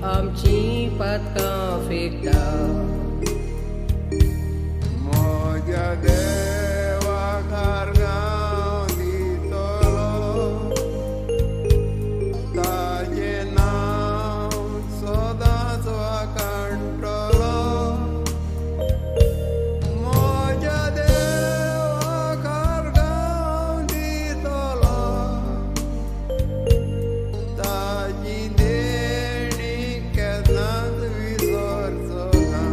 आमची पातकां फेकता. म्हज्या देवाक आर्गां दितलो, ताजें नांव सदांच वाखाणटलो. म्हज्या देवाक आर्गां दितलो, ताजी देणी केन्नाच विसरचो ना.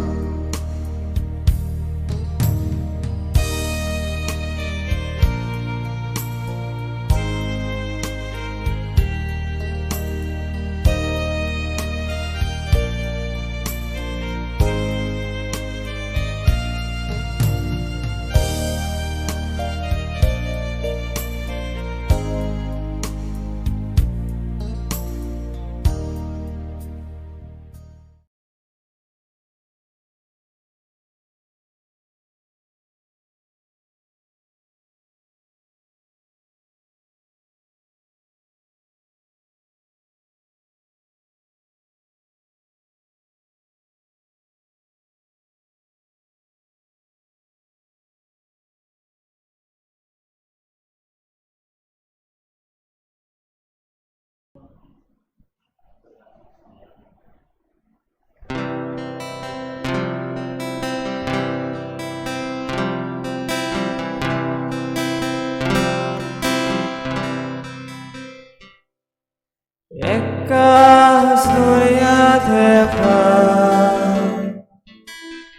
एकाच दर्या देवा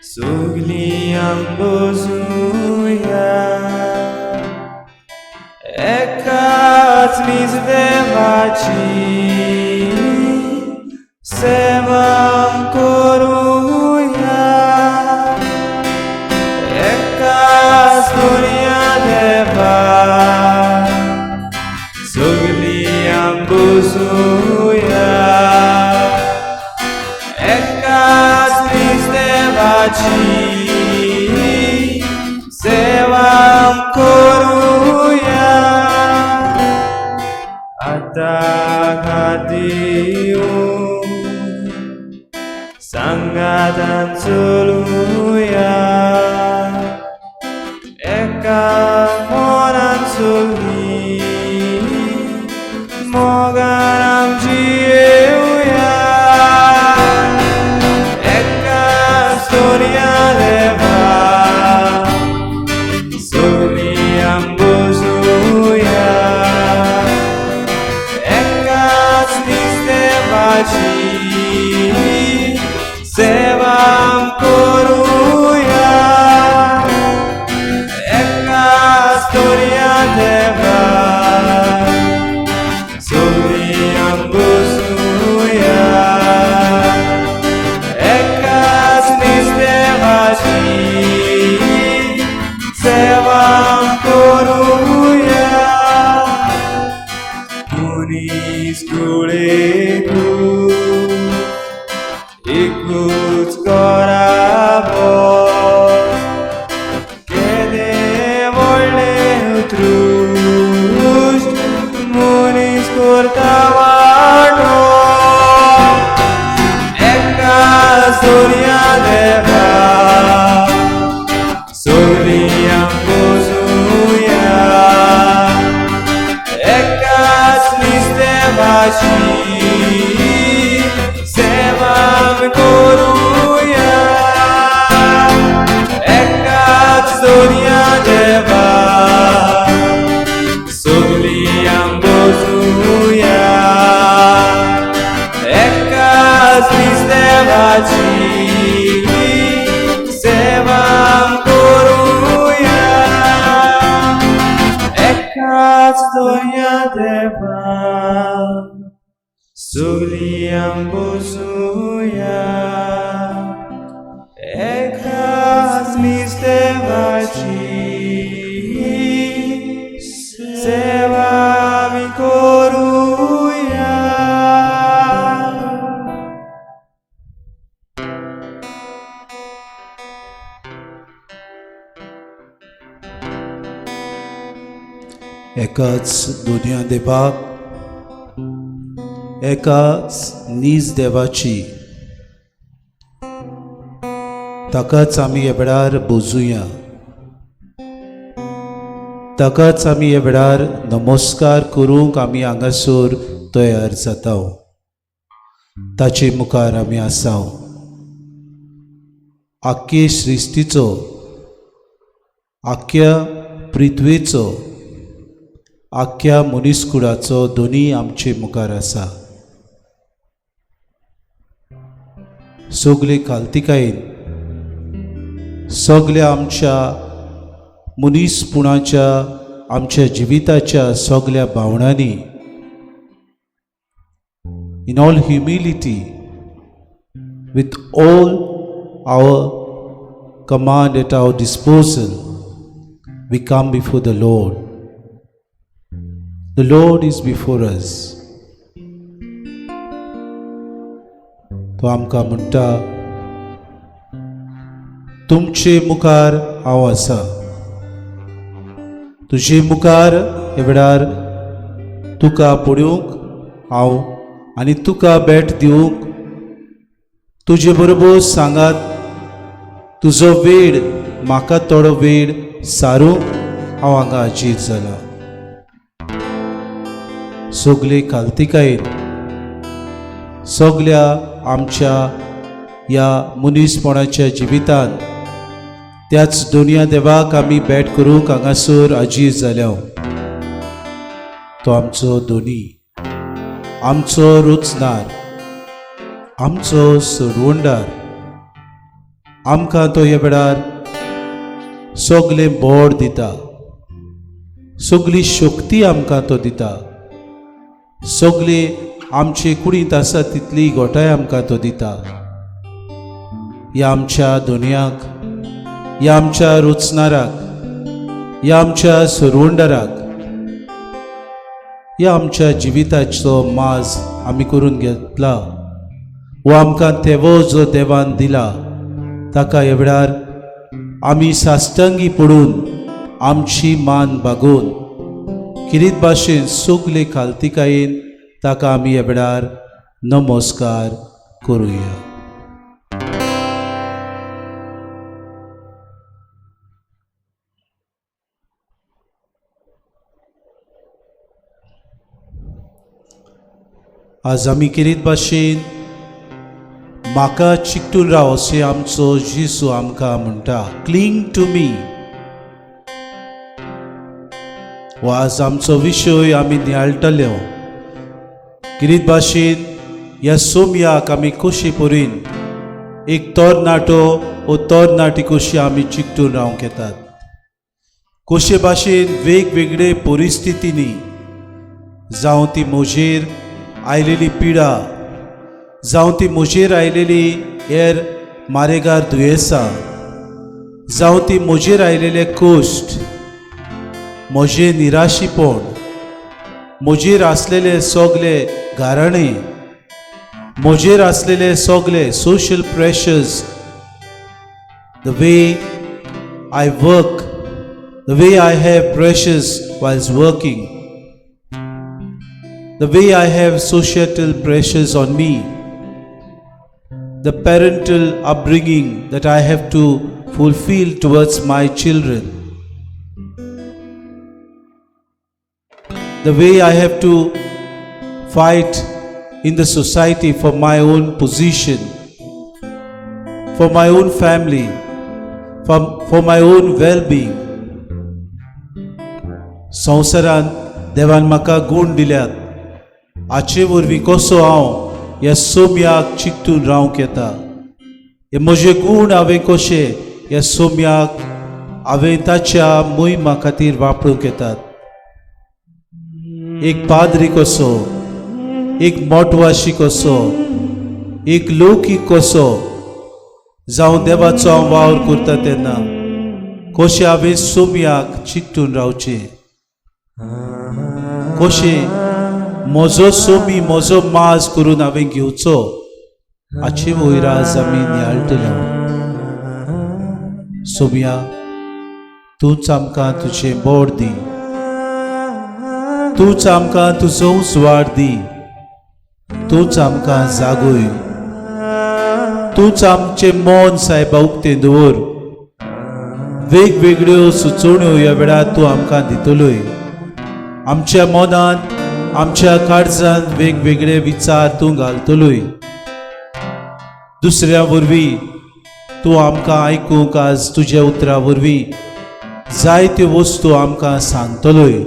सगलीं आंबोजुया, एकाच नीज देवाची सेवा करुया. एकाच दर्या देवा सगलीं आंबोजुया, एकाच नीज देवाची सेवा करुया. आतां खातीर सांगातान चलुया, एका मनान सगलीं मोगान आमची येवया. एकाच दर्या देवा सगलीं आंबोजुया, एकाच नीज देवाची सेवा करुया. एकाच दर्या देवा सगलीं आंबोजुया, एकाच नीज देवाची सेवा करुया. मनीस कुळेकू एकूच करावो, केदें व्हडलें उत्कृश्ट मनीस करता वांटो. एकाच दर्या देवा सगलीं आंबोजुया, एकाच नीज देवाची सेवा करुया. एकाच दर्या देवा सगलीं आंबोजुया, एकाच नीज देवाची सेवा करुया. एकाच दर्या देवा सगलीं आंबोजुया, एकाच नीज देवाची सेवा करुया. एकाच दुनिया देवाक एकाच नीज देवाची, ताकाच आमी ह्या वेळार बोजुया, ताकाच आमी ह्या वेळार नमस्कार करूंक आमी हांगासर तयार जाता. ताचे मुखार आमी आसा. आख्खे सृश्टीचो, आख्ख्या पृथ्वेचो, आख्ख्या मनीसकुडाचो दोनी आमचे मुखार आसा. सगले खालतिकायेन सगल्या आमच्या मनीसपणाच्या, आमच्या जिविताच्या सगल्या भावनांनी, in all humility, with all our command at our disposal, we come before the Lord. The Lord is before us. तो आमकां म्हणटा, तुमचे मुखार हांव आसा, तुजे मुखार ह्या वेळार तुका पळोवंक हांव आनी तुका भेट दिवंक, तुजे बरोबर सांगात तुजो वेळ म्हाका थोडो वेळ सारूंक हांव हांगा हाजीर जाला. सगले खालतिकायेन सगल्या आमच्या ह्या मनीसपणाच्या जिवितांत त्याच दुनिया देवाक आमी भेट करूंक हांगासर हाजीर जाल्या. तो आमचो दोनी, आमचो रुचनार, आमचो सोडवणदार. आमकां तो ह्या वेळार सगलें बोड दिता, सगली शक्ती आमकां तो दिता, सगळे आमचे कुडींत आसा तितली गोठाय आमकां तो दिता. ह्या आमच्या दुनियाक, ह्या आमच्या रुचनाराक, ह्या आमच्या सरवंडराक, ह्या आमच्या जिविताचो माज आमी करून घेतला वो आमकां तेवो जो देवान दिला ताका ह्या वेळार आमी साश्टांगी पडून आमची मान बागोवन किरीत भाशेन सगले खालतिकायेन ताका आमी ह्या वेळार नमस्कार करुया. आज आमी किरीत भाशेन म्हाका चिकटून राव अशें आमचो जेजू आमकां म्हणटा, क्लिंग टू मी. हो आज आमचो विशय आमी नियाळटले. किरीत भाशेन ह्या सोमयाक आमी कशे परीन एक तरणाटो वो तरणाटी कशी आमी चिकटून रावंक येतात, कशे भाशेन वेगवेगळे परिस्थितींनी, जावं ती म्हजेर आयलेली पिडा, जावं ती म्हजेर आयलेली हेर मारेगार दुयेंसां, जावं ती म्हजेर आयलेले कश्ट, म्हजें निराशीपण, म्हजेर आसलेले सगले गाराणे, म्हजेर आसलेले सगले social pressures, the way I work, the way I have pressures whiles working, the way I have societal pressures on me, the parental upbringing that I have to fulfill towards my children, the way I have to fight in the society for my own position, for my own family, for my own well-being. संवसारांत देवान म्हाका गूण दिल्यात, हाचे वरवीं कसो हांव ह्या सोम्याक चिकटून रावंक येता, हे म्हजे गूण हांवें कशे ह्या सोम्याक हांवें ताच्या मोहिमा खातीर वापरूंक येतात. एक पाद्री कसो, एक मोटवाशी कसो, एक लौकीक कसो, जावं देवाचो हांव वावर करता तेन्ना कशें हांवें सोम्याक चिकटून रावचें, कशें म्हजो सोमी म्हजो माज करून हांवें घेवचो, हाचे वयर आज आमी नियाळटले. सोम्या, तूंच आमकां तुजें बोड दी, तूंच आमकां तुजो उजवाड दी. तूंच आमकां जागय, तूंच आमचें मन सायबा उक्तें दवर। वेगवेगळ्यो सुचोवण्यो ह्या वेळार तूं आमकां दितलोय। आमच्या मनांत आमच्या काळजांत वेगवेगळे विचार तूं घालतलोय। दुसऱ्या वरवीं तूं आमकां आयकूंक आज तुज्या उतरा वरवीं जायत्यो वस्तू आमकां सांगतलोय।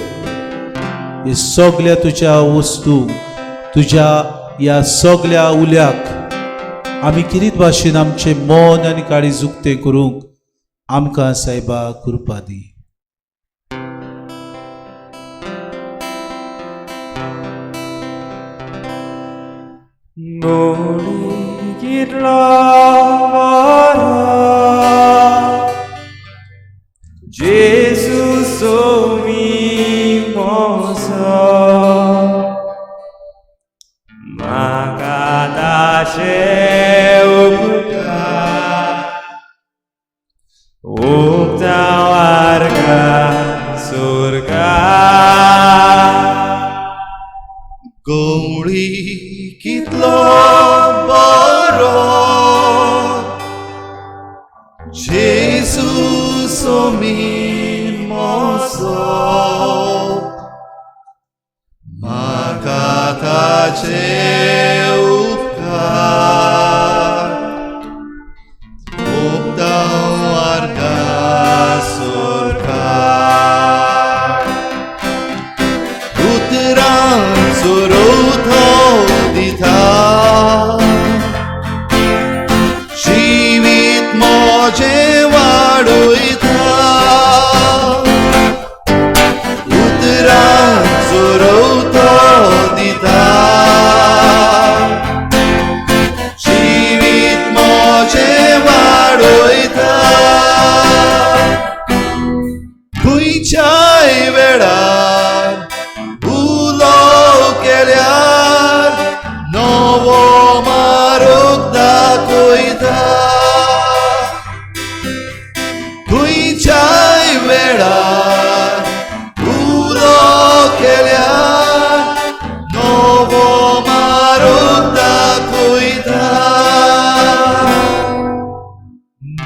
हे सगल्या तुज्या वस्तू तुज्या ह्या सगल्या उल्याक आमी किरीत भाशेन आमचें मन आनी काळीज उक्तें करूंक आमकां सायबा कृपा दी। Jesus mi mozo Makadache upka Upta warga surga Gauri kitlo boro Jesus mi mozo Makatache upkar Upta warga surkar Utran surutho dita Jivit moje vadoita Utran surutho dita Jivit moje vadoita Khuinchay velar उलो केल्यार नवो मारूक दाखयता खंयच्याय वेळार उलो केल्यार नवो मारूक दाखयता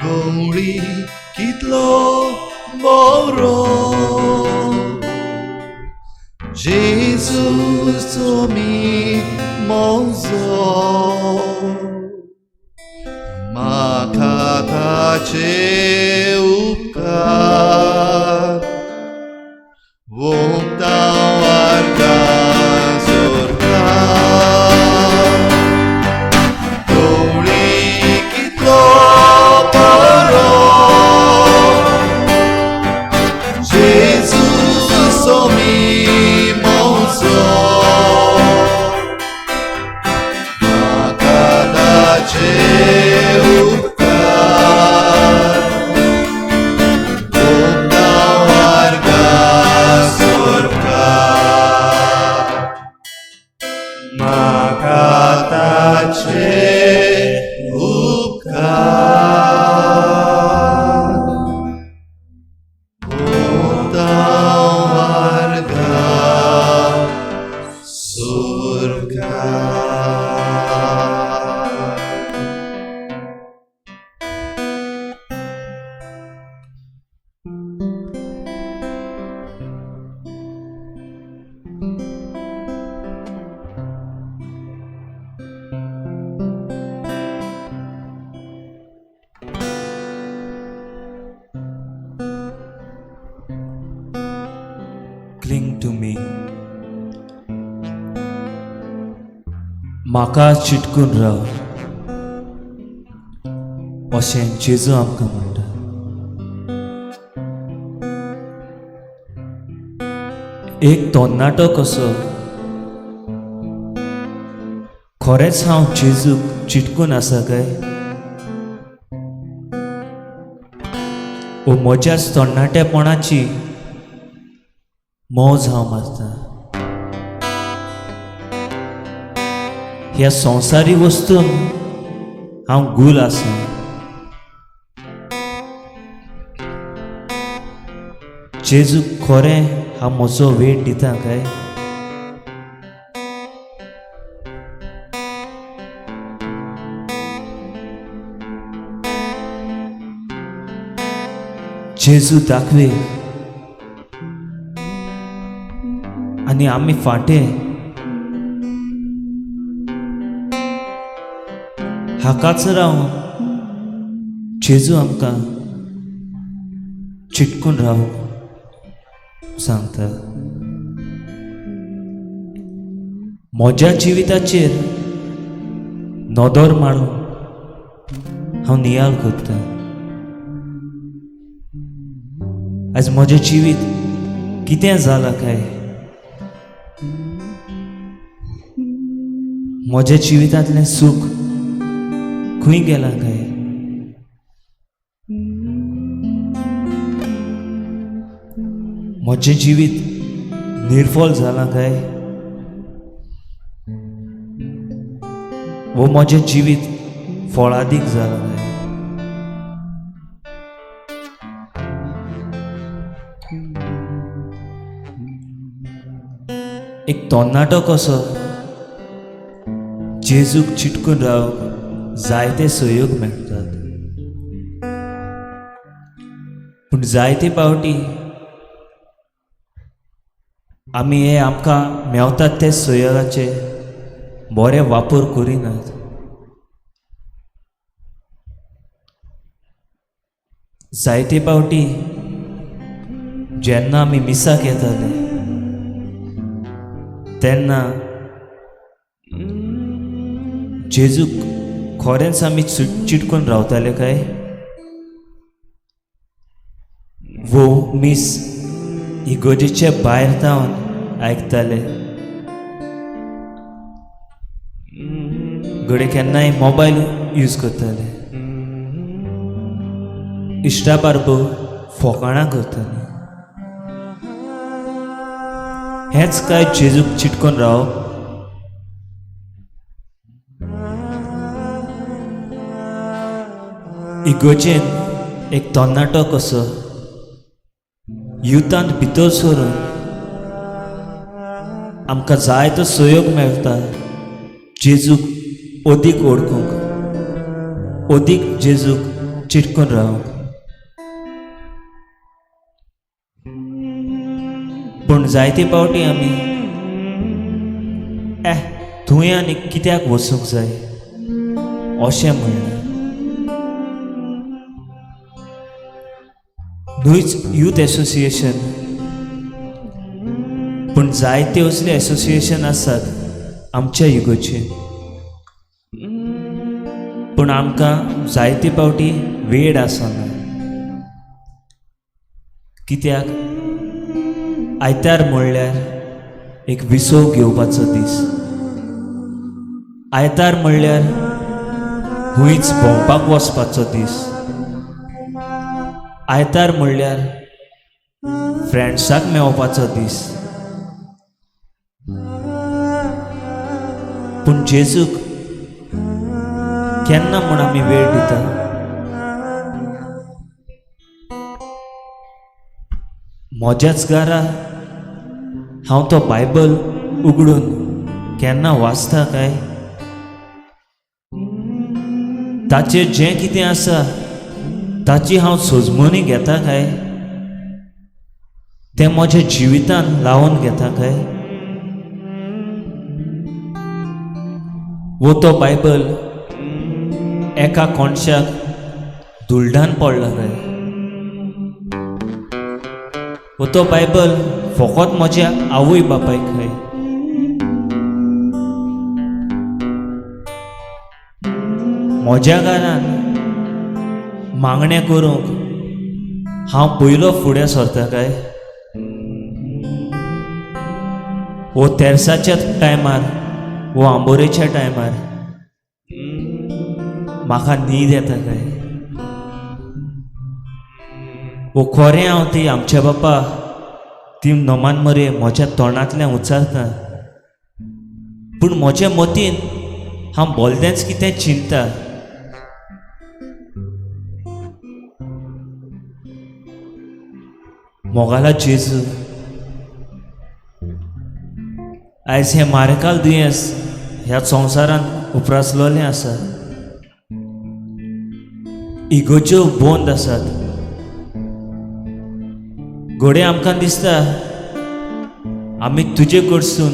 गवळी कितलो बरो Jesus mi mozo Makatache upkar Vomta warga surkar Gauli kitlo paro Jesus mi mozo Makatache upkar Vomta warga surkar Makatache upkar Vomta warga surkar. Cling to me. म्हाका चिटकून राव अशें जेजू आमकां म्हणटा। एक तरणाटो कसो खरेंच हांव जेजूक चिटकून आसा काय ओ म्हज्याच तरणाटेपणाची मौज हांव मारता। ह्या संवसारी वस्तून हांव गूल आसा। जेजू खरें हांव म्हजो वेळ दिता काय? जेजू दाखवे आनी आमी फाटें हाकाच रावन जेजू आमकां चिटकून रावंक सांगता. म्हज्या जिविताचेर नदर मारून हांव नियाळ करतां. आयज म्हजें जिवीत कितें जालां काय? म्हज्या जिवितांतलें सूख खंय गेलां काय? म्हजें जिवीत निर्फळ जालां काय? वो म्हजें जिवीत फळादीक जालां काय? एक तरणाटो कसो जेजूक चिटकून रावंक जायते सहयोग मेळटात, पूण जायते पावटी आमी हे आमकां मेवतात ते सहयोगाचे बरे वापर करिनात. जायते पावटी जेन्ना आमी मिसाक येताले तेन्ना जेजूक खरेंच आमी चिटकून रावताले काय? वो मीस इगोजेचे भायर जावन आयकताले, घडये केन्नाय मोबायल यूज करताले, इश्टा बारबो फोकाणां करताले. हेंच काय जेजूक चिटकून रावप? इगोजेन एक तरणाटो कसो युतांत भितर सरून आमकां जायतो सहयोग मेळटा जेजूक अदीक ओळखूंक, अदीक जेजूक चिटकून रावंक. पूण जायते पावटी आमी थंय आनी कित्याक वचूंक जाय अशें म्हणलें. न्हूच यूथ एसोसिएशन, पूण जायते असले एसोसिएशन आसात आमच्या युगोचे, पूण आमकां जायते पावटी वेळ आसना. कित्याक आयतार म्हणल्यार एक विसव घेवपाचो दीस, आयतार म्हणल्यार खंयच भोंवपाक वचपाचो दीस, आयतार म्हणल्यार फ्रेंड्साक मेळपाचो दीस. पूण जेजूक केन्ना म्हूण आमी वेळ दिता? म्हज्याच घरा हांव तो बायबल उगडून केन्ना वाचता काय? ताचेर जें कितें आसा ताची हांव सोजमणी घेता काय? तें म्हज्या जिवितान लावन घेता काय? वो तो बायबल एका कोणशाक धुळडान पडला काय? वो तो बायबल फकत म्हज्या आवय बापायक काय? म्हज्या घरान मागणें करूंक हांव पयलो फुडें सरता काय? वो तेर्साच्या टायमार वो आंबोरेच्या टायमार म्हाका न्हीद येता काय? वो खरें हांव ती आमच्या बापा ती नमान मरे म्हज्या तोंडांतल्यान उच्चारता, पूण म्हजे मतीन हांव बोलतेंच कितें चिंता. मोगाला जेजू आयज हें मारेकाल दुयेंस ह्या संवसारांत उप्रासलेलें आसा. इगोज्यो बंद आसात, घडये आमकां दिसता आमी तुजे कडसून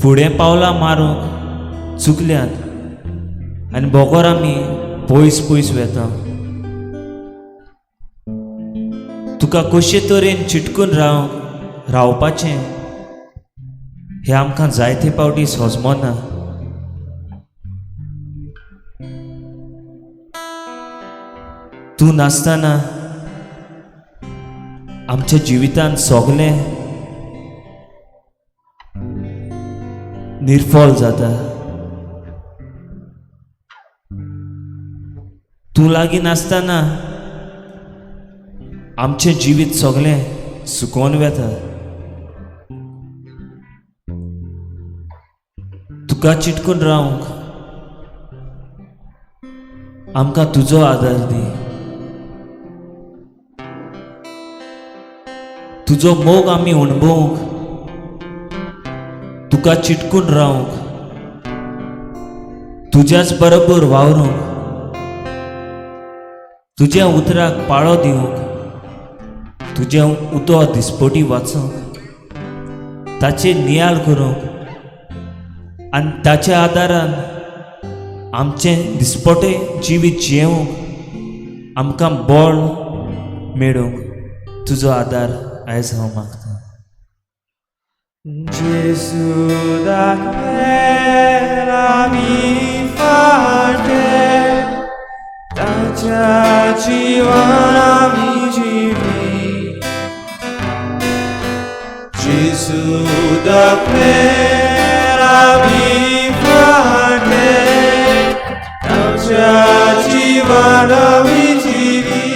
फुडें पावलां मारूंक चुकल्यात आनी बोगोर आमी पयस पयस वेता. तुका कशे तरेन चिटकून रावंक रावपाचें हें आमकां जायते फावटी सोजमना. तूं नासतना आमच्या जिवितांत सगळें निर्फळ जाता. तूं लागीं नासतना आमचें जिवीत सगळें सुकोवन वेता. तुका चिटकून रावंक आमकां तुजो आदार दी. तुजो मोग आमी अणभवूंक, तुका चिटकून रावंक, तुज्याच बरोबर वावरूंक, तुज्या उतराक पाळो दिवंक, तुजें उतर दिसपटी वाचूंक, ताचेर नियाळ करूंक आनी ताच्या आदारान आमचें दिसपटें जिवीत जियेवंक आमकां बळ मेळूंक तुजो आदार आयज हांव मागतां. Gesù दाखयला mi फाटे, ताच्या जिवान आमी जिवी. Gesù दाखयला mi फाटे, ताच्या जिवान आमी जिवी.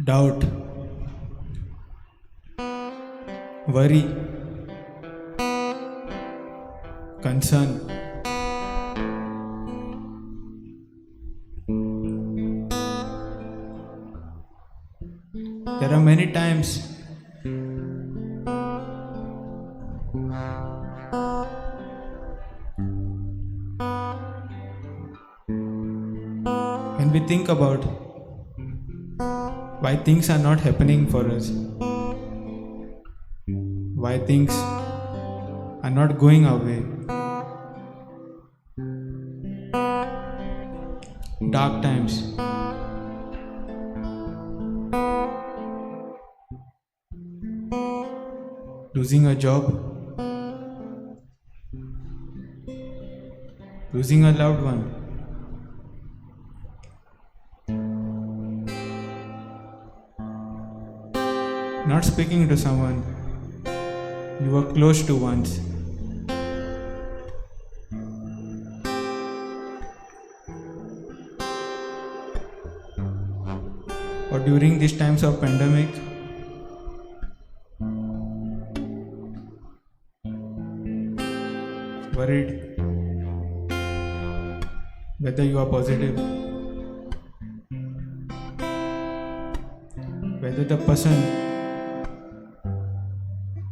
Doubt, worry, concern. There are many times when we think about why things are not happening for us, why things are not going our way. Dark times. Losing a job, losing a loved one, not speaking to someone you were close to once. Or during these times of pandemic, worried whether you are positive, whether the person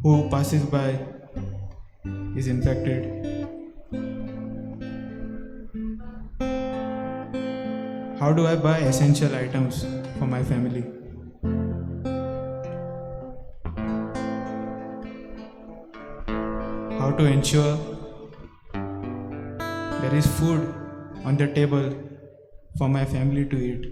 who passes by is infected. How do I buy essential items for my family? How to ensure there is food on the table for my family to eat?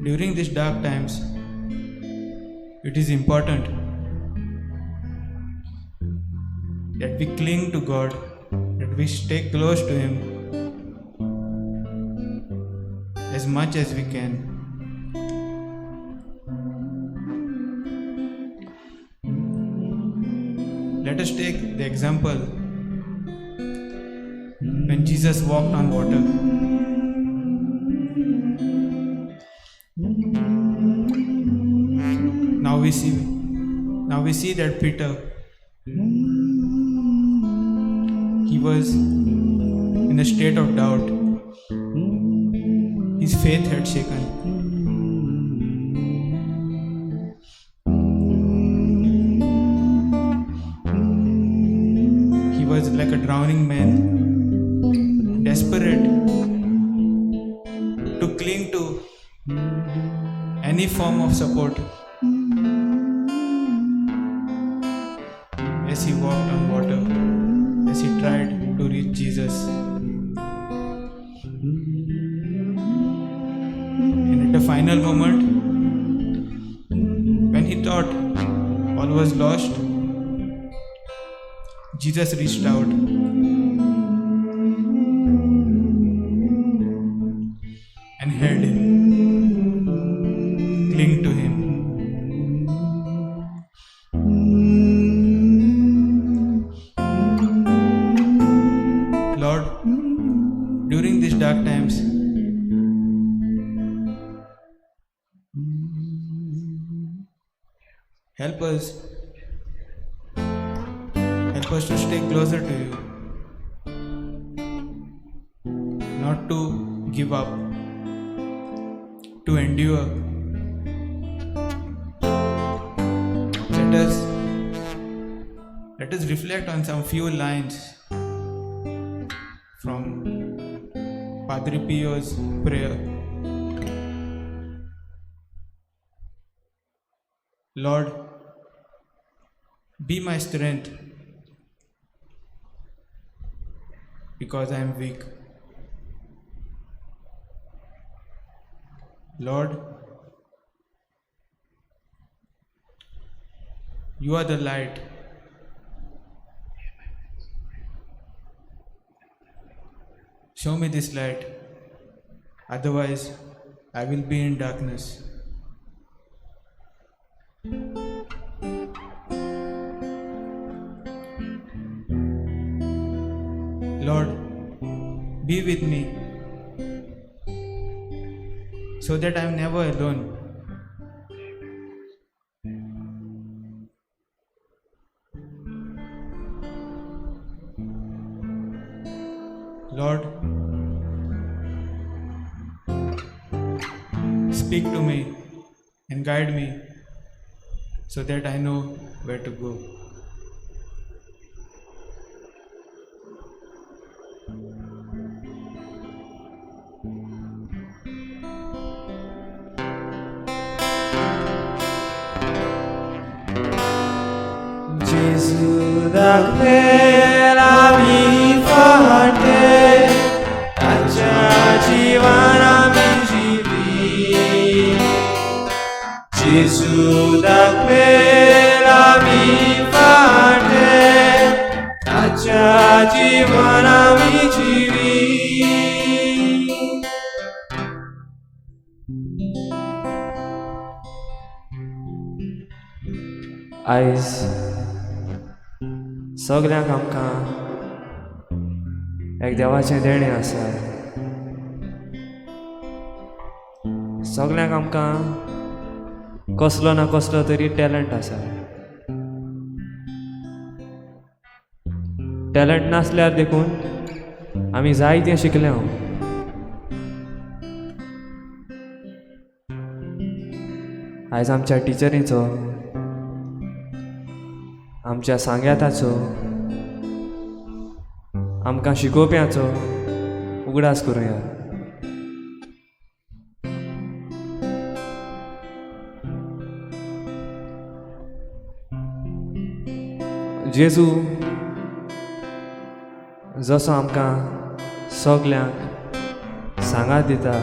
During these dark times, it is important that we cling to God, that we stay close to Him as much as we can. Let us take the example when Jesus walked on water. Now we see that Peter, he was in a state of doubt. His faith had shaken. He was like a drowning man, desperate to cling to any form of support as he walked on water, as he tried to reach Jesus. And at the final moment, when he thought all was lost, Jesus reached out and held him, clinged to him. Lord, during these dark times, help us, help us to stay closer to you, not to give up, to endure. Let us let us reflect on some few lines from Padre Pio's prayer. Lord, be my strength because I am weak. Lord, you are the light. Show me this light, otherwise, I will be in darkness. Lord, be with me so that I am never alone. Lord, speak to me and guide me so that I know where to go. जेजू दाखयल आमी फाटे ताच्या जिवान आमी जिवी जेजू दाखयल आमी फाटे ताच्या जिवान आमी जिवी. आयज सगल्यांक आमकां एक देवाचें देणें आसा. सगल्यांक आमकां कसलो ना कसलो तरी टॅलंट आसा. टॅलंट नासल्यार देखून आमी जायतें शिकले. हांव आयज आमच्या टिचरींचो, आमच्या सांग्याताचो, आमकां शिकोवप्यांचो उगडास करुया. जेजू जसो आमकां सगल्यांक सांगात दिता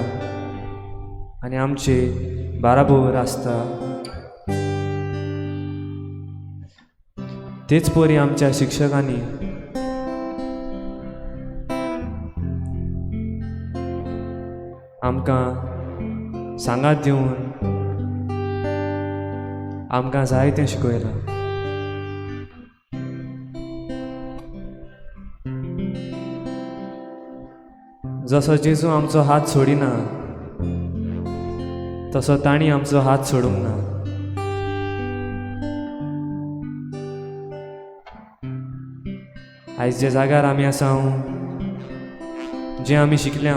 आनी आमचे बाराबोर आसता, तेच परी आमच्या शिक्षकांनी आमकां सांगात दिवन आमकां जायतें शिकयलां. जसो जेजू आमचो हात सोडिना तसो तांणी आमचो हात सोडूंक ना. आयज जे जाग्यार आमी आसा, जें आमी शिकल्या,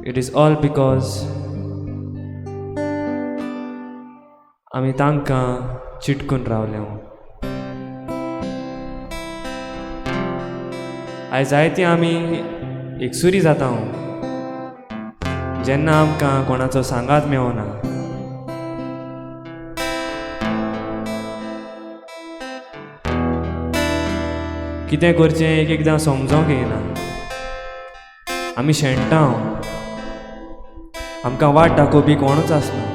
it is all because आमी तांकां चिटकून रावल्या. आयज जायती आमी एकसुरी जाता जेन्ना आमकां कोणाचो सांगात मेवना. कितें करचें एक एकदां समजोंक येना. आमी शेणटा, आमकां वाट दाखोवपी कोणूच आसना.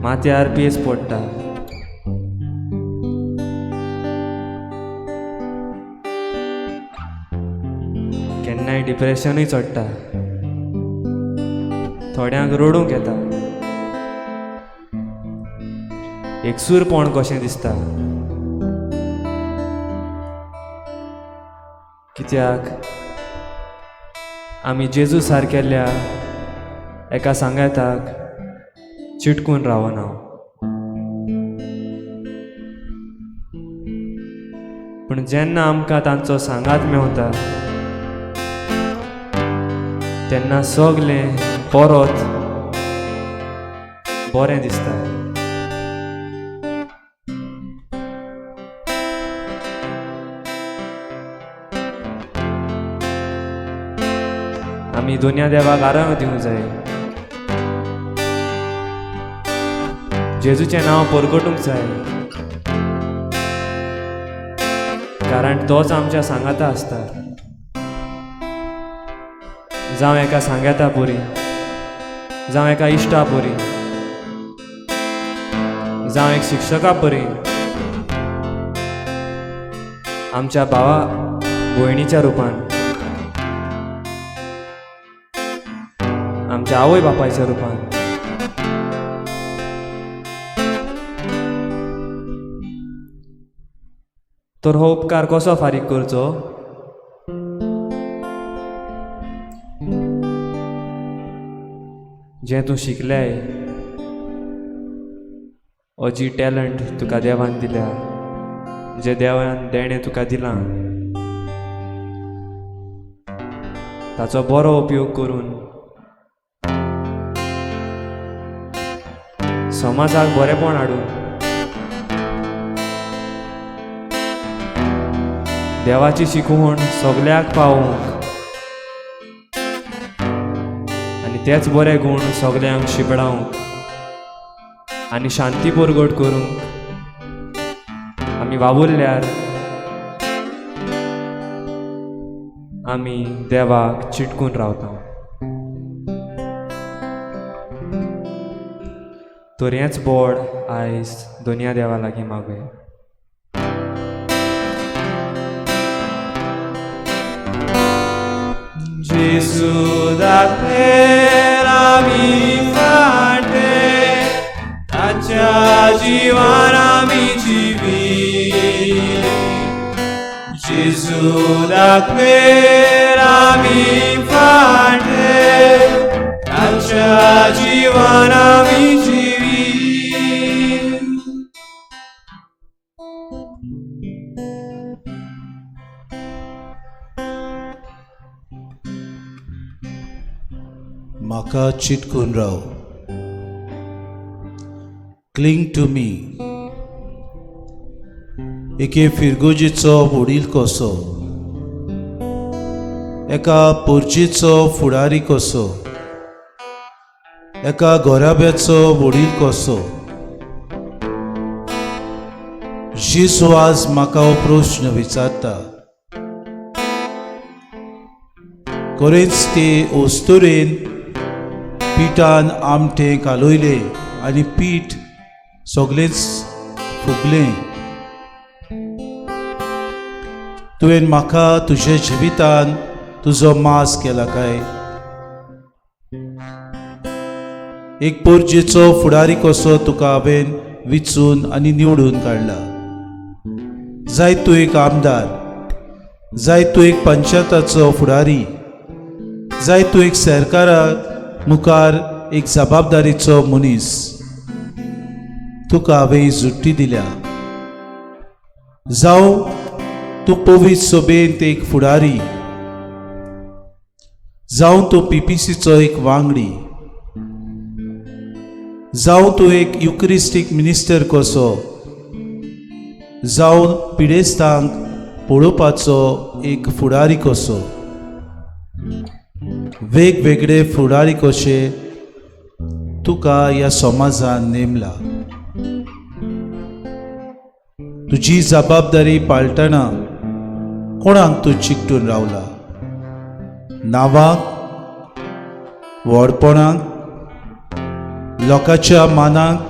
माथ्यार पेस पडटा. केन्नाय डिप्रेशनूय चडटा. थोड्यांक रडूंक येता. एकसूरपण कशें दिसता. कित्याक आमी जेजू सारकेल्या एका सांगाताक चिटकून रावना. पूण जेन्ना आमकां तांचो सांगात मेवता तेन्ना सगलें परत बरें दिसता. आमी दुनिया देवाक आराम दिवंक जाय. जेजूचें नांव परगटूंक जाय, कारण तोच आमच्या सांगाता आसता. जावं एका सांगाता पुरी, जावं एका इश्टा पुरी, जावं एक शिक्षका परी, आमच्या भावा भयणीच्या रुपान, आमच्या आवय बापायच्या रुपान. तर हो उपकार कसो फारीक करचो? जें तूं शिकलें ओ जी टॅलंट तुका देवान दिल्या, जें देवान देणें तुका दिलां, ताचो बरो उपयोग करून समाजाक बरेंपण हाडून देवाची शिकवण सगल्याक पावोवंक आनी तेच बरे गूण सगल्यांक शिपडावंक आनी शांती परगट करूंक आमी वावुरल्यार आमी देवाक चिटकून रावता. तर हेंच बोड आयज दुनिया देवा लागीं मागया. Gesù दाखयला मी फाटे, ताच्या जिवान आमी जिवी. जेजू दाखयला मी फाटे, ताच्या जिवान आमी जिवी. म्हाका चिटकून राव. Cling to me. एके फिरगोजीचो वडील कसो, एका पोरजीचो फुडारी कसो, एका घराब्याचो वडील कसो. जेजू आज म्हाका हो प्रश्न विचारता. खरेंच ते अस्तुरेन पिठान आमटें कालयलें आनी पीठ सगळेंच फुगलें. तुवें म्हाका तुज्या जिवितान तुजो मास केला काय? एक पोरजेचो फुडारी कसो तुका हांवें विचून आनी निवडून काडला. जाय तूं एक आमदार, जाय तूं एक पंचायताचो फुडारी, जाय तूं एक सरकारा मुखार एक जबाबदारीचो मनीस. तुका हांवें जुट्टी दिल्या. जावं तूं पवित्र सभेंत एक फुडारी, जावं तूं पीपीसीचो एक वांगडी, जावं तूं एक युक्रिस्टीक मिनिस्टर कसो, जावं पिडेस्तांक पळोवपाचो एक फुडारी कसो, वेगवेगळे फुडारी कशे तुका ह्या समाजान नेमला. तुजी जबाबदारी पाळटना कोणाक तूं चिकटून रावला? नांवाक, व्हडपणाक, लोकांच्या मानाक,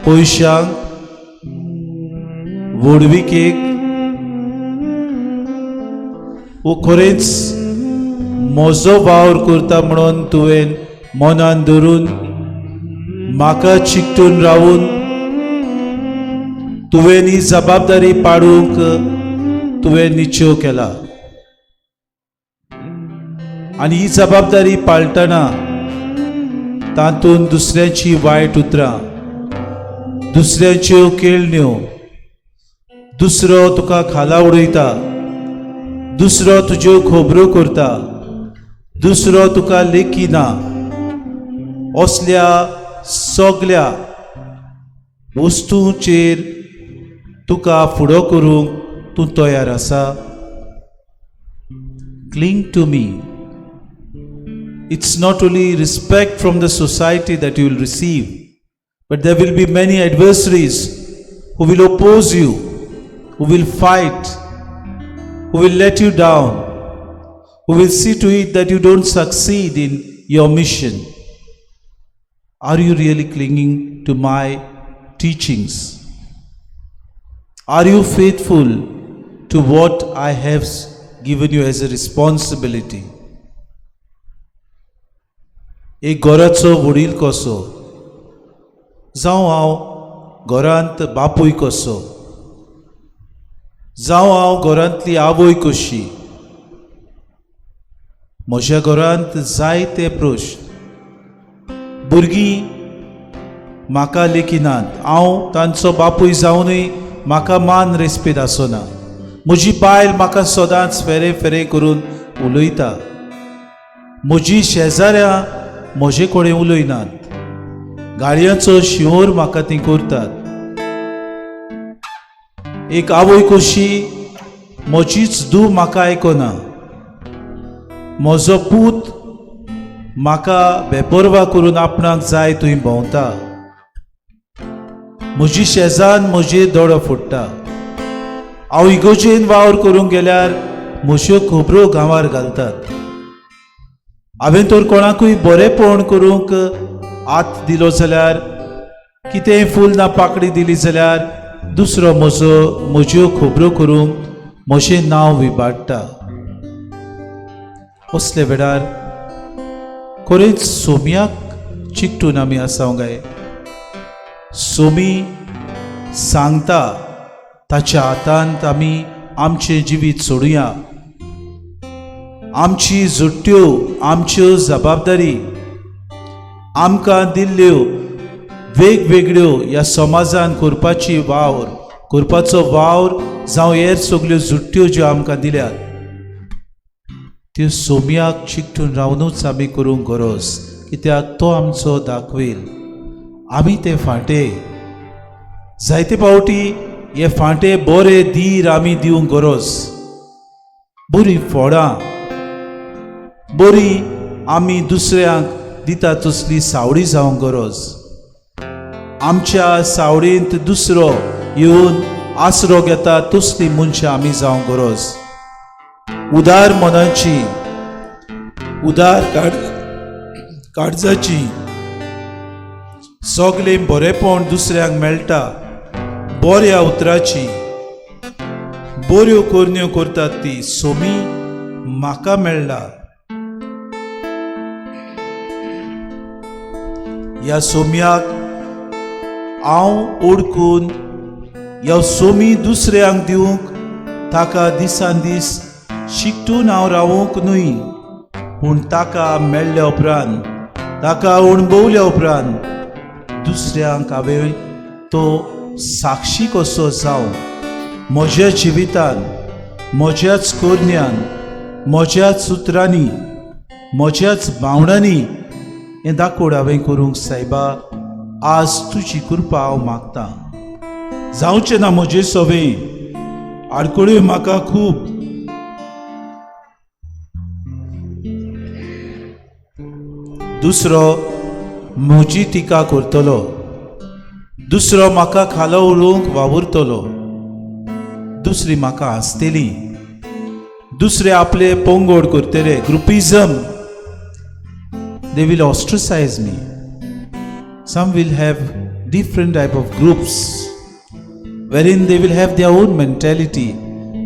पयशांक, व्हडविकेक, वो खरेंच म्हजो वावर करता म्हणून तुवें मनान धरून म्हाका चिकटून रावून तुवें ही जबाबदारी पाडूंक तुवें निश्चय केला. आनी ही जबाबदारी पाळटना तातूंत दुसऱ्याची वायट उतरां, दुसऱ्याच्यो केळण्यो, दुसरो तुका खाला उडयता, दुसरो तुज्यो खबरो करता, दुसरो तुका लेखिना, असल्या सगल्या वस्तूंचेर तुका फुडो करूंक तूं तयार आसा? Cling to me. It's not only respect from the society that you will receive, but there will be many adversaries who will oppose you, who will fight, who will let you down, who will see to it that you don't succeed in your mission. Are you really clinging to my teachings? Are you faithful to what I have given you as a responsibility? एक घराचो वडील कसो, जावं हांव घरांत बापूय कसो, जावं हांव घरांतली आवय कशी, म्हज्या घरांत जायते प्रश्न. भुरगीं म्हाका लेखिनात. हांव तांचो बापूय जावनूय म्हाका मान रेस्पेद आसना. म्हजी बायल म्हाका सदांच फेरे फेरे करून उलयता. म्हजी शेजाऱ्यां म्हजे कडेन उलयनात. गाडयांचो शिंवर म्हाका ती करतात. एक आवय कशी म्हजीच धूव म्हाका आयकना. म्हजो पूत म्हाका बेपर्वा करून आपणाक जाय थंय भोंवता. म्हजी शेजान्न म्हजेर दोळो फोडटा. हांव इगोजेन वावर करूंक गेल्यार म्हज्यो खबरो गांवार घालतात. हांवें तर कोणाकूय बरेपण करूंक हात दिलो जाल्यार, कितेंय फूल ना पाकडी दिली जाल्यार, दुसरो म्हजो म्हज्यो खबरो करूंक म्हजें नांव विबाडटा. असले वेळार खरेंच सोम्याक चिकटून आमी आसा काय? सोमी सांगता ताच्या हातांत आमी आमचें जिवीत सोडुया. आमची जुट्ट्यो, आमच्यो जबाबदारी आमकां दिल्ल्यो वेगवेगळ्यो ह्या समाजान करपाची वावर करपाचो वावर, जावं हेर सगल्यो जुट्ट्यो ज्यो आमकां दिल्यात त्यो सोम्याक चिकटून रावनूच आमी करूंक गरज, कित्याक तो आमचो दाखवेल. आमी ते फांटे जायते फावटी हे फांटे बरे धीर आमी दिवंक गरज. बरीं फळां बरी आमी दुसऱ्यांक दिता तसली सावळी जावंक गरज. आमच्या सावळेंत दुसरो येवन आसरो घेता तसली मनशां आमी जावंक गरज. उदार मनाची, उदार काळजाची, सगलें बरेपण दुसऱ्यांक मेळटा बऱ्या उतराची, बऱ्यो करण्यो करतात ती सोमी म्हाका मेळ्ळा. ह्या सोम्याक हांव ओडकून ह्या सोमी दुसऱ्यांक दिवंक ताका दिसान दीस शिकटून हांव रावूंक न्हय, पूण ताका मेळ्ळ्या उपरांत, ताका अणभवल्या उपरांत दुसऱ्यांक हांवें तो साक्षी कसो जावं म्हज्या जिवितान, म्हज्याच कोरन्यान, म्हज्याच उतरांनी, म्हज्याच भावणांनी हें दाकोड हांवें करूंक सायबा आज तुजी कृपा हांव मागतां. जावचें ना म्हजें सवें, आडखळ्यो म्हाका खूब, दुसरो म्हजी टिका करतलो, दुसरो म्हाका खालो उलोवंक वावुरतलो, दुसरी म्हाका हांसतली, दुसरे आपले पंगोड करतले, groupism. They will ostracize me. Some will have different type of groups wherein they will have their own mentality,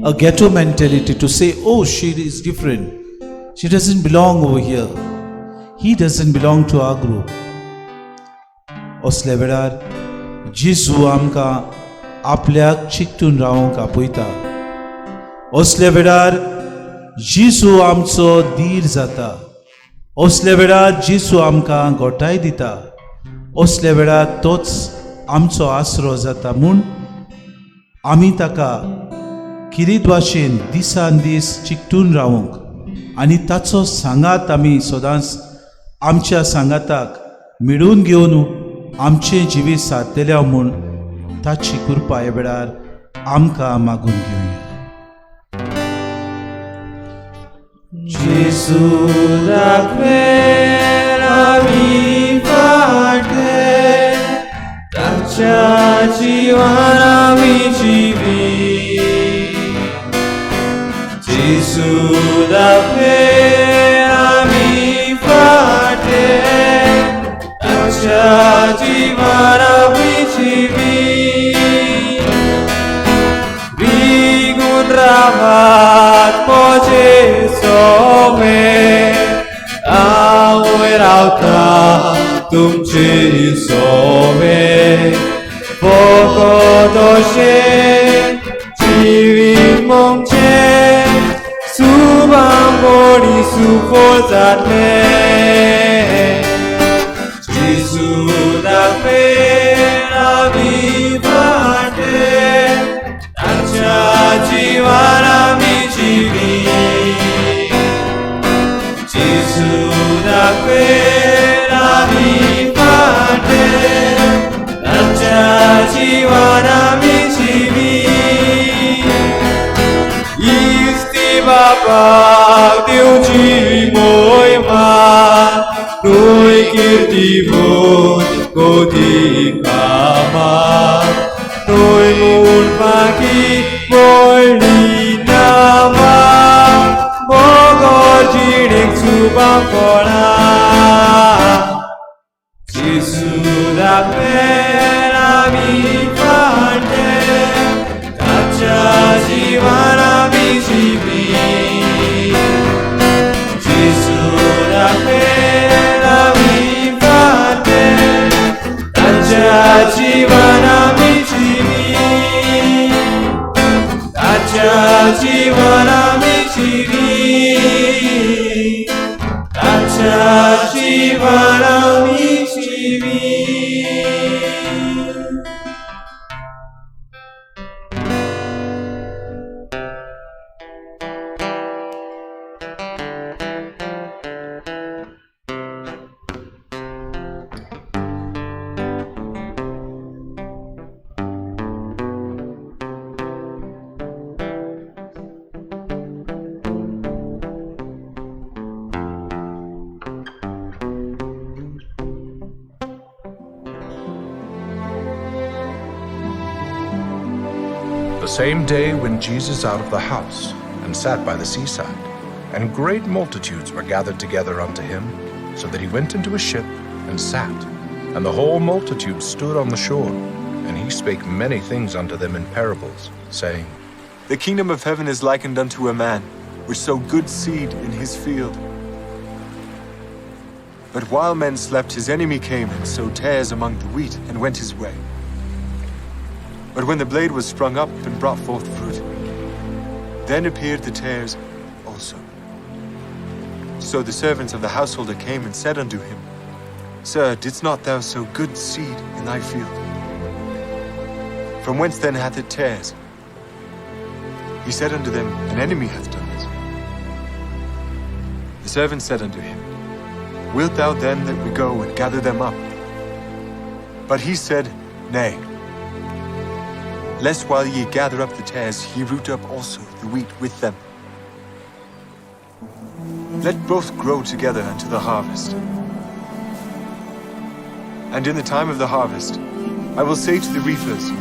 a ghetto mentality to say, oh, she is different, she doesn't belong over here, he doesn't belong to our group. असल्या वेळार जेजू आमकां आपल्याक चिकटून रावंक आपयता. असल्या वेळार जेजू आमचो धीर जाता. असल्या वेळार जेजू आमकां गोठाय दिता. असल्या वेळार तोच आमचो आसरो जाता. म्हूण आमी ताका किरीत भाशेन दिसान दीस चिकटून रावंक आनी ताचो सांगात आमी सदांच आमच्या सांगाताक मिळून घेवन आमचें जिवीत सारतले म्हूण ताची कृपा ह्या वेळार आमकां मागून घेवया. जेजू दाखवेल आमी फाटे, ताच्या जिवान आमी जिवी. जेजू दाखवेल आमी फाटे, ताच्या जिवान आमी जिवी. रिगून रावात म्हजे सोवे, हांव रावता तुमचे सोवे. फकत अशें जिवीत म्हणचें सुबांबोडी सुफळ जातलें. जेजू दाखवेल आमी फाटे, ताच्या जिवान आमी जिवी. जेजू दाखवेल आमी फाटे, ताच्या जिवान आमी जिवी. इस्ती बापाक दिवची मोयमा, न्हय किर्ती म्हूण कोती कामा, न्हय म्हूण बाकी मोडली नामा, बगर जिणेक सुबां फळां. जेजू दाखवेल आमी फाटे, ताच्या जिवान आमी जिवी. जेजू दाखवेल आमी फाटे, ताच्या जिवान आमी जिवी. ताच्या जिवान आमी जिवी. ताच्या जिवान आमी जिवी. The same day went Jesus out of the house, and sat by the seaside, and great multitudes were gathered together unto him, so that he went into a ship and sat, and the whole multitude stood on the shore. And he spake many things unto them in parables, saying, The kingdom of heaven is likened unto a man, which sowed good seed in his field. But while men slept, his enemy came and sowed tares among the wheat, and went his way. But when the blade was sprung up and brought forth fruit, then appeared the tares also. So the servants of the householder came and said unto him, Sir, didst not thou sow good seed in thy field? From whence then hath it tares? He said unto them, An enemy hath done this. The servants said unto him, Wilt thou then that we go and gather them up? But he said, Nay, lest while ye gather up the tares, ye root up also the wheat with them. Let both grow together unto the harvest. And in the time of the harvest, I will say to the reapers,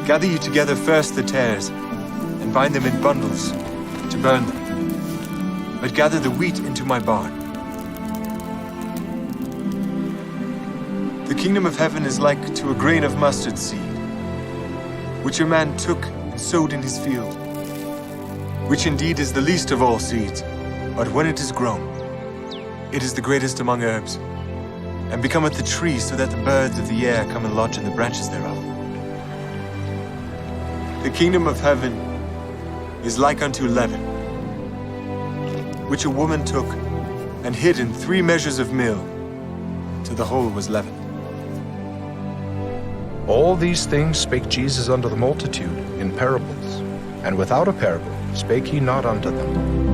Gather ye together first the tares, and bind them in bundles, to burn them. But gather the wheat into my barn. The kingdom of heaven is like to a grain of mustard seed, which a man took and sowed in his field, which indeed is the least of all seeds, but when it is grown, it is the greatest among herbs, and becometh a tree, so that the birds of the air come and lodge in the branches thereof. The kingdom of heaven is like unto leaven, which a woman took and hid in 3 measures of meal, till the whole was leavened. All these things spake Jesus unto the multitude in parables, and without a parable spake he not unto them.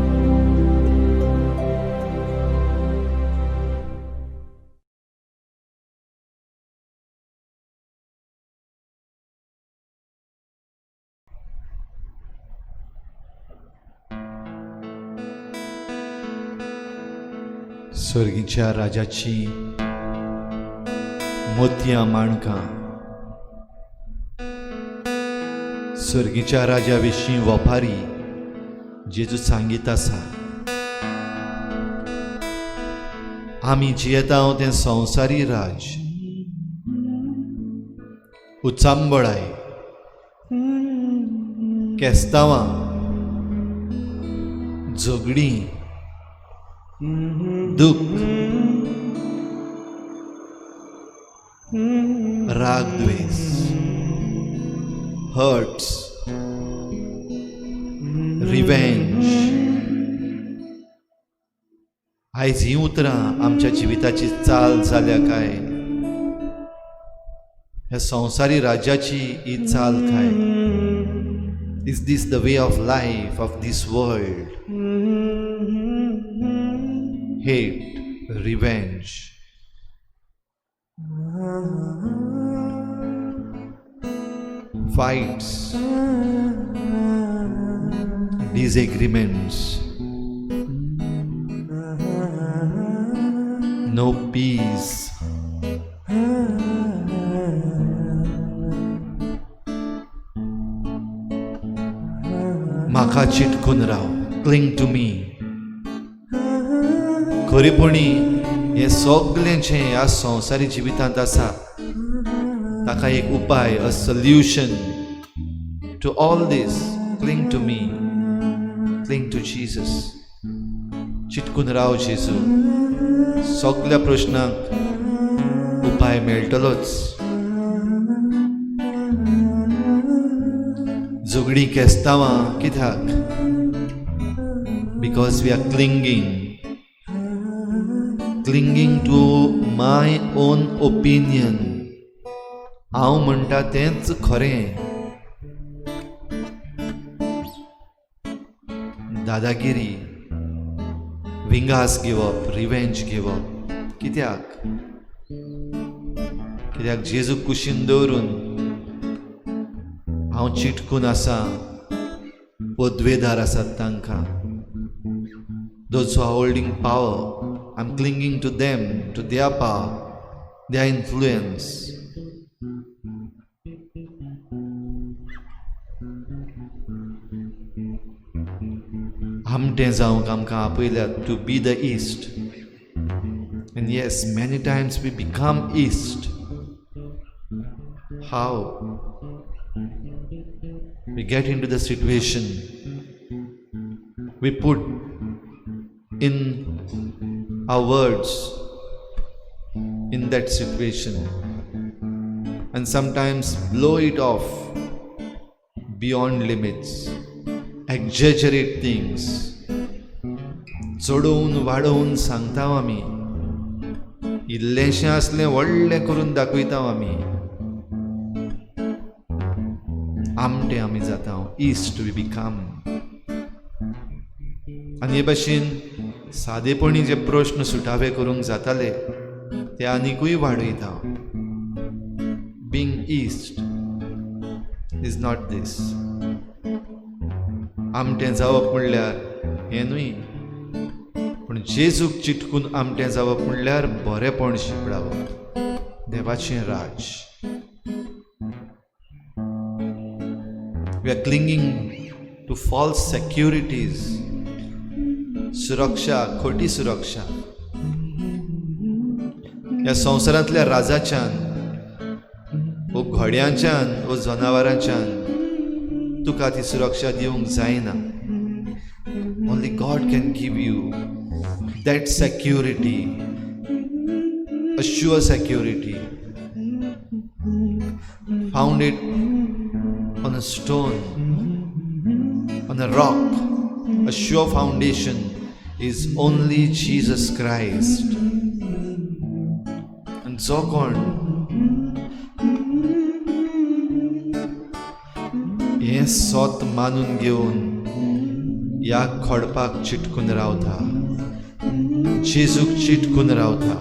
सर्गीच्या राजाची मोतयां माणकां, सर्गीच्या राजा विशीं वपारी जेजू सांगीत आसा. आमी जियेता तें संवसारी राज, उचांबळाय, केस्तांवां, झगडीं, दुःख, राग द्वेष, हर्ट्स, रिवेंज. आयज हीं उतरां आमच्या जिविताची चाल जाल्या काय? ह्या संवसारी राज्याची ही चाल काय? Is this the way of life of this world? Hate, revenge, fights, disagreements, no peace. म्हाका चिटकून राव, क्लिंग टू मी. खरेपणी हें सगळें जें ह्या संवसारी जिवितांत आसा ताका एक उपाय, a solution to all this. Cling to me, cling to Jesus. चिटकून राव जेजू, सगळ्या प्रश्नांक उपाय मेळटलोच. झगडीं केस्तांवां कित्याक? Because we are clinging, clinging to my own opinion. हांव म्हणटा तेंच खरें. दादागिरी, विंगास घेवप, रिवेंज घेवप कित्याक? कित्याक जेजू कुशीन दवरून हांव चिटकून आसा. पदवेदार आसात तांकां, those who are holding power, I'm clinging to them, to their power, their influence. आमटें जावंक आमकां आपयल्यात, to be the yeast. And yes, many times we become yeast. How? We get into the situation, we put in our words in that situation and sometimes blow it off beyond limits, exaggerate things, चडोवन वाडोवन सांगता आमी. इल्लेंशें आसलें व्हडलें करून दाखयता आमी, आमटे आमी जाता, इस्ट we become. आनी हे भाशेन सादेपणी जे प्रश्न सुटावे करूंक जाताले ते आनिकूय वाडयता. Being yeast is not this. आमटें जावप म्हणल्यार हें न्हय, पूण जेजूक चिटकून आमटें जावप म्हणल्यार बरेपण शिंपडावप, देवाचें राज. We are clinging to false securities, सुरक्षा, खोटी सुरक्षा. ह्या संवसारांतल्या राजाच्यान वो घोड्यांच्यान वो जनावरांच्यान तुका ती सुरक्षा दिवंक जायना. Only God can give you that security, a sure security founded on a stone, on a rock. A sure foundation is only Jesus Christ. And जो कोण हें सोत मानून घेवन ह्या खोडपाक चिटकून रावता, जेजूक चिटकून रावता,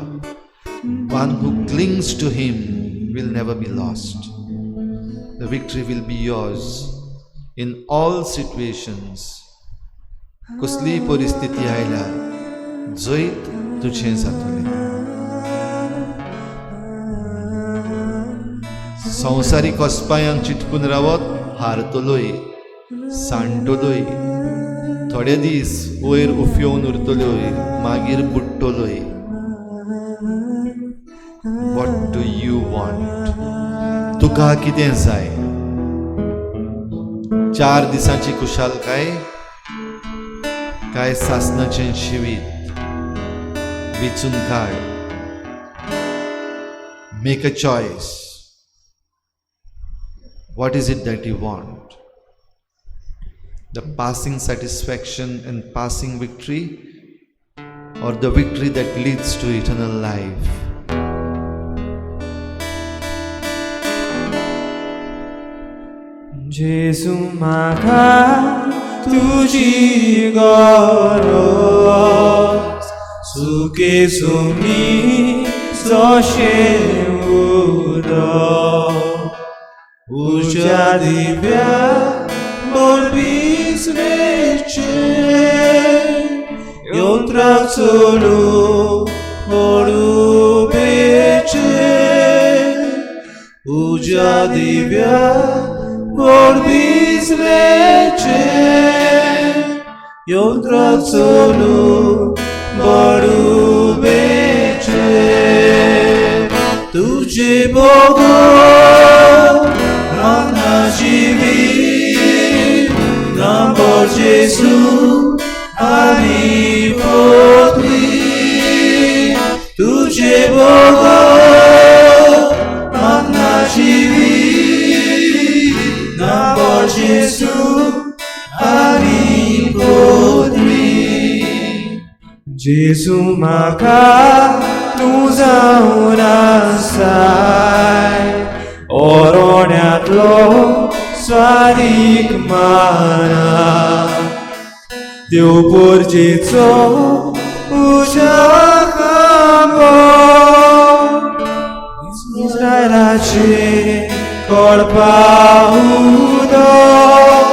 one who clings to him will never be lost. The victory will be yours in all situations. कसलीय परिस्थिती आयल्यार जैत तुजें जातलें. संवसारीक कोसपायांक चिटकून रावत हारतलोय, सांडटलोय, थोडे दीस वयर उफेवन उरतलोय, मागीर बुडटलोय. What do you want? तुका कितें जाय? 4 दिसांची खुशालकाय काय सासनाचें जिवीत? वेंचून काड. Make a choice. What is it that you want? The passing satisfaction and passing victory, or the victory that leads to eternal life? Jesu म्हाका तुजी गरज, सुके सुमी जशें उदक, उज्या दिव्या बोलबीस वेचें, यंत्राक चलू मोडुबेचें, उज्या दिव्या बोलबीस वेचें, यंत्राक चलू मोडुबेचें, तुजे बगर म्हाका जिवीत ना, बो जेजू आनी पोतली, तुजे बगर म्हाका जिवीत ना, बो जेजू आनी पोतली. जेजू म्हाका तूं जावन आसाय, ओरोण्यांतलो स्वादीक माना, देव पोरजेचो उज्या खांबो, इस्रायलाचे कळपा उदक,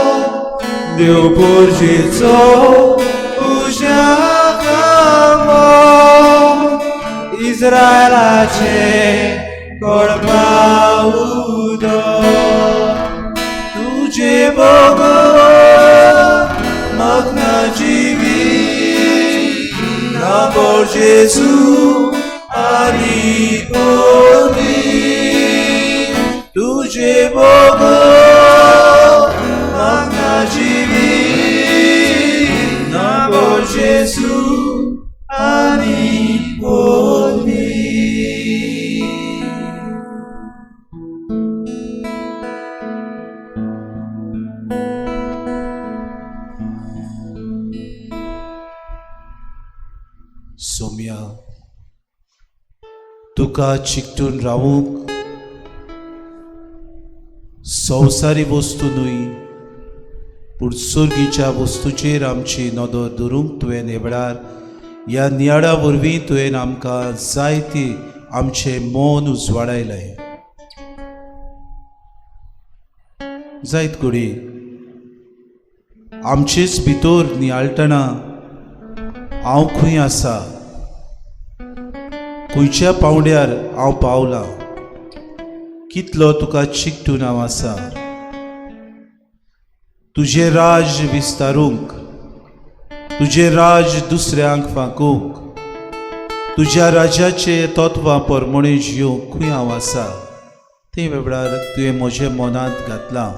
देव पोरजेचो उज्या खांबो, इस्रायलाचे कळपा उदक, तुजे बगर म्हाका जिवीत ना, बो जेजू आनी पोरवी, तुजे बगर म्हाका जिवीत ना, बो जेजू आनी पोरवी. सोम्या, तुका चिकटून रावूंक संवसारी वस्तू न्हय पूण सर्गीच्या वस्तूचेर आमची नदर धरूंक तुवें हे वेळार ह्या नियाळा वरवीं तुवें आमकां जायती आमचें मन उजवाडायलें. जायत घडी आमचेच भितर नियाळटना हांव खंय आसा, खंयच्या पावंड्यार हांव पावलां, कितलो तुका चिकटून हांव आसा, तुजें राज विस्तारूंक, तुजें राज दुसऱ्यांक फांकूंक, तुज्या राज्याचे तत्वां परमणे जियोंक खंय हांव आसा ते वेळार तुवें म्हज्या मनांत घातलां.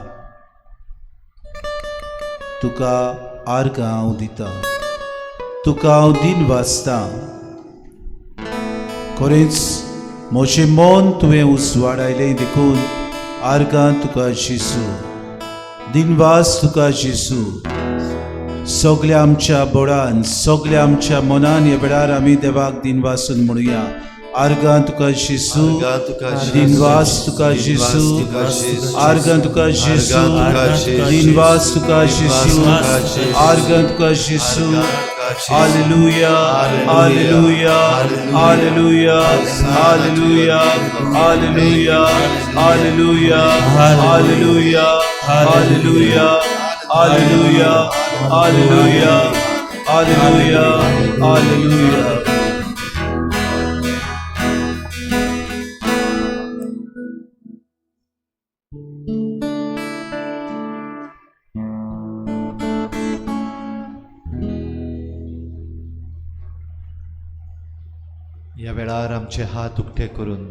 तुका आर्गां हांव दितां, तुका हांव दिन वाचतां. खरेंच म्हजें मन तुवें उजवाडायलें देखून आर्गां तुका जेजू, दिनवास तुका जेजू. सगल्या आमच्या बोडान, सगल्या आमच्या मनान ह्या वेळार आमी देवाक दिनवासून म्हणुया. आर्गां तुका जेजू, दिनवास तुका जेजू, आर्गां तुका जेजू, दिनवास तुका जेजू, आर्गां तुका जेजू. Hallelujah, hallelujah, hallelujah, hallelujah, hallelujah, hallelujah, hallelujah, hallelujah, hallelujah, hallelujah, hallelujah, hallelujah. ह्या वेळार आमचे हात उक्ते करून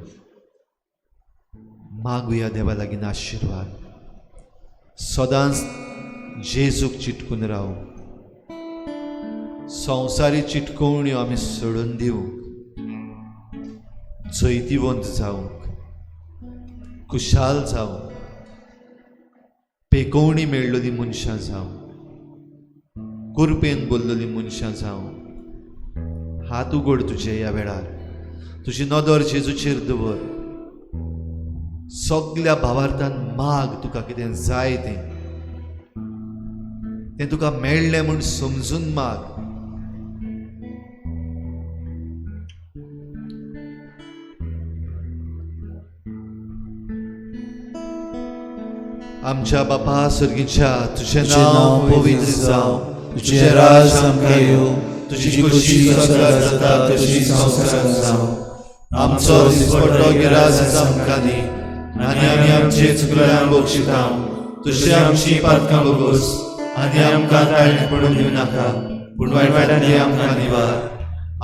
मागुया देवा लागीं आशिर्वाद. सदांच जेजूक चिटकून रावूंक, संवसारी चिटकोवण्यो आमी सोडून दिवंक, जैतिवंत जावंक, खुशाल जावंक, पेकोवणी मेळ्ळली मनशां जावं, कुरपेन बोल्लली मनशां जावं, हात उगड तुजे ह्या वेळार, तुजी नदर जेजूचेर दवर. सगल्या भावार्थान माग तुका कितें जाय तें, तें तुका मेळ्ळें म्हूण समजून माग. आमच्या बापा सर्गीच्या, तुजें नांव पवित्र जावं, तुजें राज आमकां येवं, तुजी खोशी स्वर्गात जाता तशी संवसारांत जावं. आमचो दिसपट्टो गिराज आमकां दी आनी आमी आमचे चुकल्यांक बक्षिता तशी आमची पातकां बगोस आनी आमकां ताळणें पडून दिवं नाका, पूण वायटांनी आमकां निवार.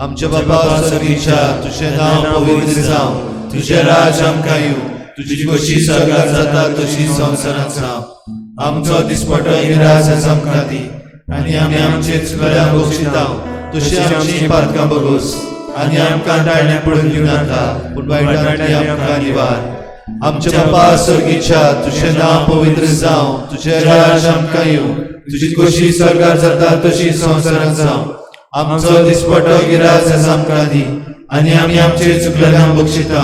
आमच्या बापा सर्गीच्या, तुजें नांव पवित्र जावं, तुजें राज आमकां येवं, तुजी खोशी स्वर्गात जाता तशी संवसारांत जावं. आमचो दिसपट्टो गिराज आमकां दी आनी आमी आमचे चुकल्यांक बक्षिता तशी आमची पातकां बगोस आनी आमकां ताळणें पडून दिवं नाका, पूण वायटांतली आमकां निवार. आमच्या बापा सर्गीच्या, तुजें नांव पवित्र जावं, तुजें राज आमकां येवं, तुजी खोशी स्वर्गात जाता तशी संवसारांत जावं. आमचो दिसपट्टो गिराज आमकां दी आनी आमी आमचे चुकल्यांक बक्षिता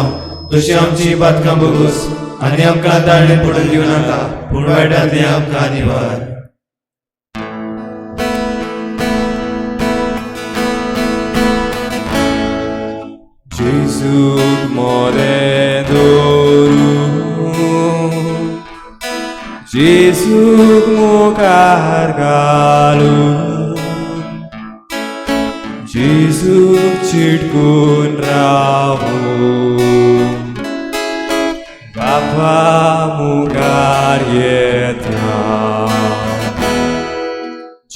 तशी आमची पातकां बगोस आनी आमकां ताळणें पडून दिवं नाका, पूण वायटांतली आमकां निवार. जेजूक मोरें दवरून, जेजूक मुखार घालून, जेजूक चिटकून रावूं, बापा मुखार येता.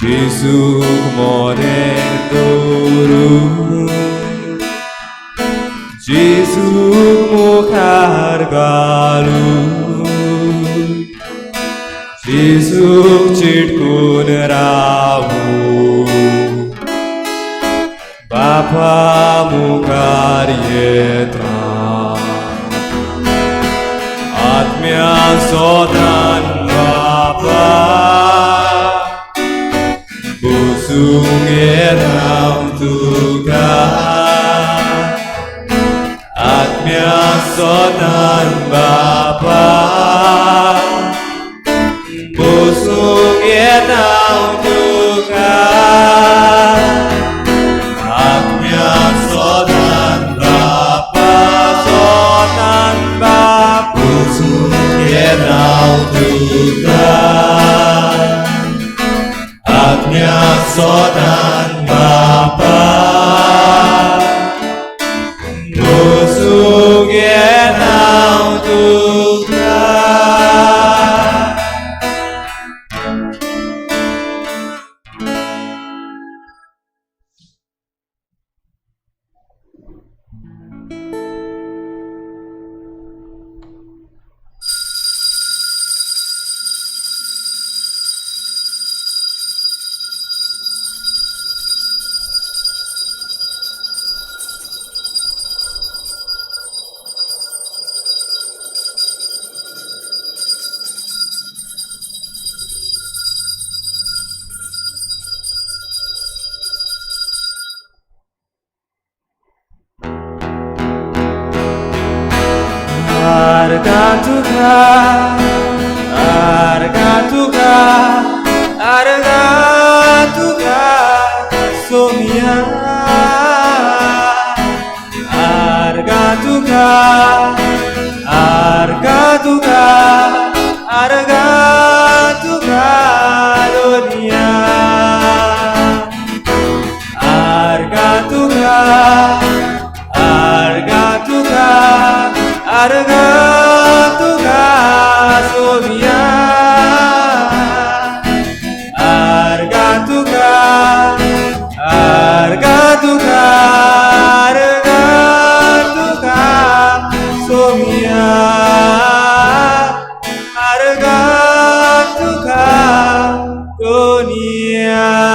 जेजूक मोरें दवरून, जेजूक मुखार घालून, जेजूक चिटकून रावूं, बापा मुखार येता. आत्म्या सोदान बापा बसूंक येता तुका, आत्म्या सोदान बापा बसूंक येता हांव तुका आत्म्या सोदान बापा सोदान बापा बसूंक येता हांव तुका आत्म्या सोदान बापा बसूंक येता हांव तुका. Arga tuka, arga tuka, somia. Arga tuka, arga tuka, arga tuka, dunia. Arga tuka, arga tuka, arga tuka, somia. Arga tuka, arga tuka, arga tuka, somia. Arga tuka, dunia.